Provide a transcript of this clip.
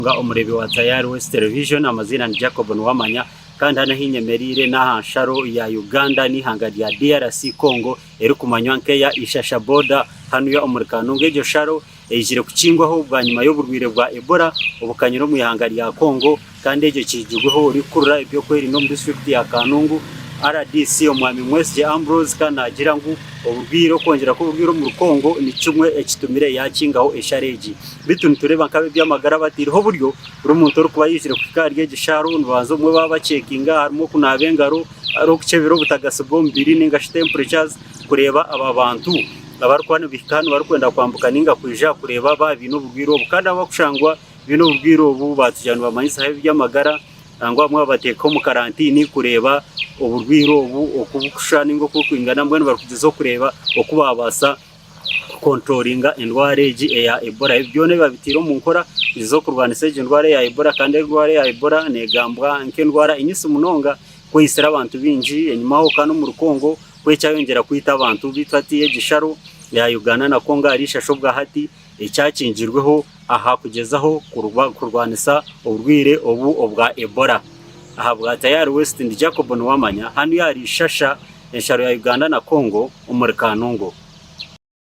Omureebi wa Tayari West Television, amaziina ni Jacob Nuwamanya kandi hanu ahi nyemereire n'aha nsharo ya Uganda n'eihanga rya DRC Congo erikumanywa nk'eya Ishasha Border hanuya omuri Kanungu. Egyo nsharo eizire kukingwaho bwanyima y'oburwaire bwa Ebola obukanyire omu ihanga rya Congo kandi egyo ekihigirweho orikukurira eby'okwerinda omu disiturikiti ya Kanungu, RDC Omwami Mwesigye Ambrose kandi naagira ngu oburwaire okwongyera kw'oburwaire omuri Congo ni kimwe ekitumire yaakingaho esharo egi. Beitu nitureeba nk'ab'eby'amagara bataireho oburyo, buri muntu orikuba yaizire kuhika ahari egi shaaro nibabanza obumwe baabacekinga harimu okunaaba engaro, hariho okukyebera obutagatsi bw'omubiri ninga shi temperatures kureeba aba bantu abarikuba nibahika hanu barikwenda kwambuka ninga kwija kureeba baaba baine oburwaire obu. Kandi abarikushangwa baine oburwaire obu baatugira nibamanyisaho eby'amagara nangwa abamwe babateeka omu karantiini kureeba oburwaire obu oku burikushusha ninga oku burikwingana mbwenu barikugyezaho kureeba oku baabaasa kukontrolinga endwara egi eya Ebola. Ebi byona ebi babiteire omu nkora ez'okurwanisa egi ndwara eya Ebola kandi endwara eya Ebola negambwa nk'endwara enyisi munonga ku eitsire abantu baingi enyimaho kandi omuri Congo ku ekyayongyera kwita abantu beitu hati egi nsharo ya Uganda na Congo ahari ishasha obwahati ekyakingirweho aha kugyezaho kurwanisa oburwaire obu obwa Ebola. Ahabwa Tayari West ndi Jacob Nuwamanya hanu ahari Ishasha ensharo ya Uganda na Congo omuri Kanungu.